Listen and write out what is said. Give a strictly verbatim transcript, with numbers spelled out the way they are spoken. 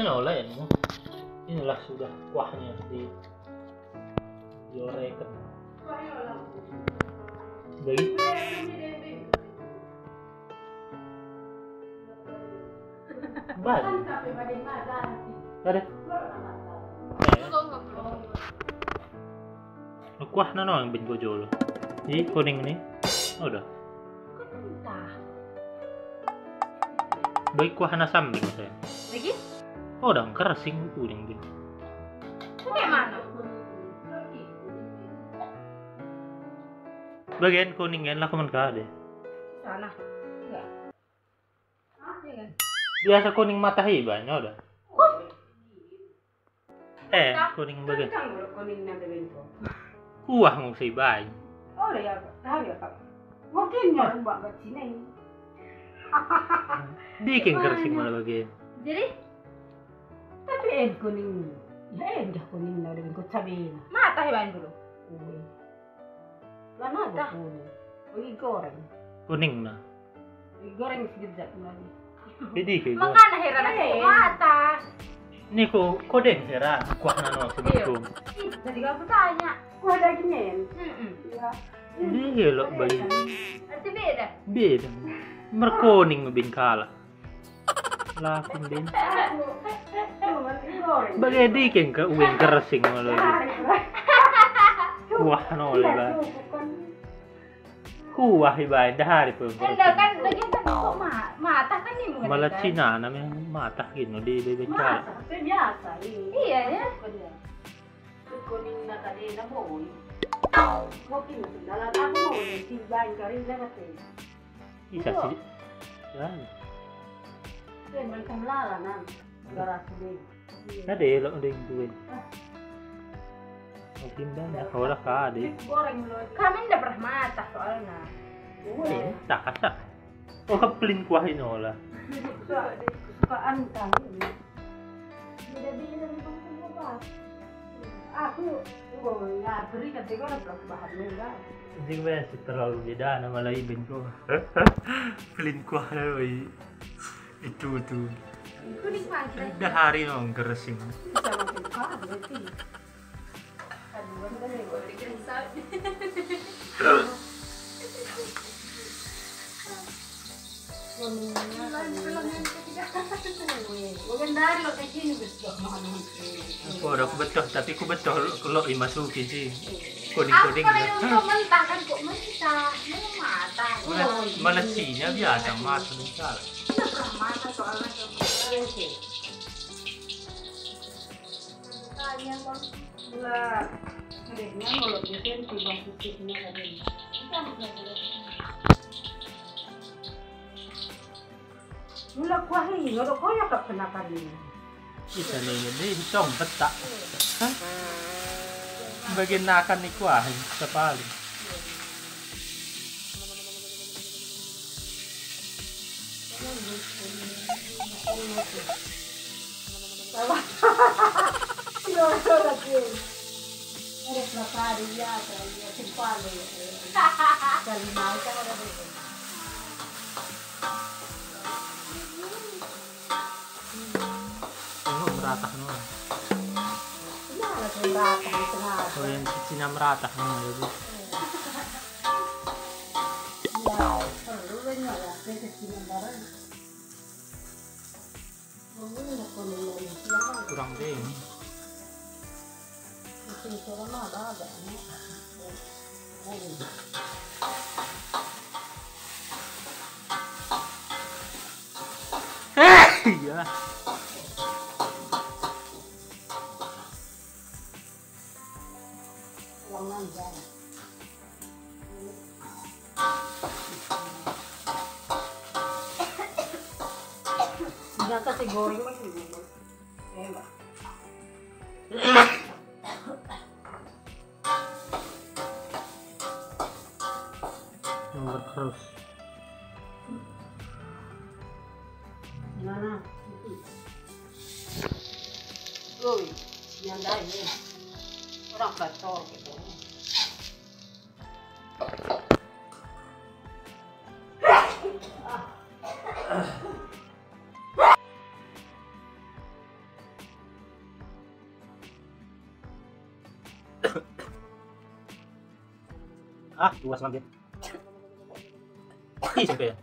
Enola ya, inilah sudah kuahnya di, dioreken. Baik. Bali. Ada. Kuahna no yang ben ko jolo. Ih, kuning ni. Oda. Kan mentah. Baik kuahna sambing saya. Lagi? Oda, kersing kuning bin. Bagaimana? Bagian kuning kan lah kumen kade. Sana. Enggak. Biasa kuning matah i bain, oda. Eh, kuning bagian. Kuah mung si bain. Oda ya, tahu ya, Pak. Mungkin nyoba buat sini. Dike kersing mula bagian. Jadi? Tapi eh kuning. Ya eh, dah kuning na dengan kok cabe na. Matah i bain dulu. Lah na kuning. Bagi goreng. Kuningna. Goreng sekejap lagi. Jadi kayak gua. Makana heran aku kok matah. Ni ko, ko deng heran kuahna no sebelum. Jadi aku tanya. Kuah dagingnya ya? Iya. Ini ya lo beli. Tapi beda. Beda. Merkuning bin kalak. Lakun bin. Bagai dike ke uing kersing mula. Kuah no le ba. Kuah i bain, dah hari pun. Enda kan, lagi kan kok ma-, matah kan ni mungkin. Malah kan. Cina namanya matah gitu di bebek. Matah, biasa ini. Iya ya. Kuningna tadi na boi. Mungkin dalam aku mau si bain kari lewat ini. Isa si. Ya. Dia macam lalanan. Garasi deh. Ada elok deh itu. Mungkin banyak orang kade. Kami ndak pernah matah soalnya. Woi, tak kasak. Oh, kepelin kuah inola. Kesukaan kami. Beda-beda di kampung apa? Aku, oh, ya, beri kata kau ada bahan merah. Jing wes terlalu beda nama lagi ben ko. Pelin kuah lagi. Itu tu. Kuning pagi. Dah hari no kersing. Bisa makin pagi berarti. Aduh, kan boleh. Bukan dari lo kayak gini, betul. Aku udah kubetoh, tapi kubetoh lo, lo imasuki sih. Kuning-kuning. Aku kalau mentah kan kok mentah, mau matah. Mana, mana sinya biasa matah, salah. Kita pernah matah soalnya. Tanya, Bang. Mula, adiknya mulut mesin, timbang putihnya tadi. Mula kuah ini, ngodok koyak kak penakan ini. Bisa nih, ini tong petak. Hah? Bagian nakan ni kuah, sekali. Oh, meratah no. Mana sing meratah di tengah? Oh, yang Cina meratah no, ya, Bu. Iya, perlu lah, ya, ke Cina barang. Kurang ding. Eh, iya. Ulang nambah. Biasa si goreng mah gitu. Ya, enggak. Nomor terus. Mana? Woi, yang lain nih. Orang kantor gitu. Ah, tuas mangke. Ih, sampe.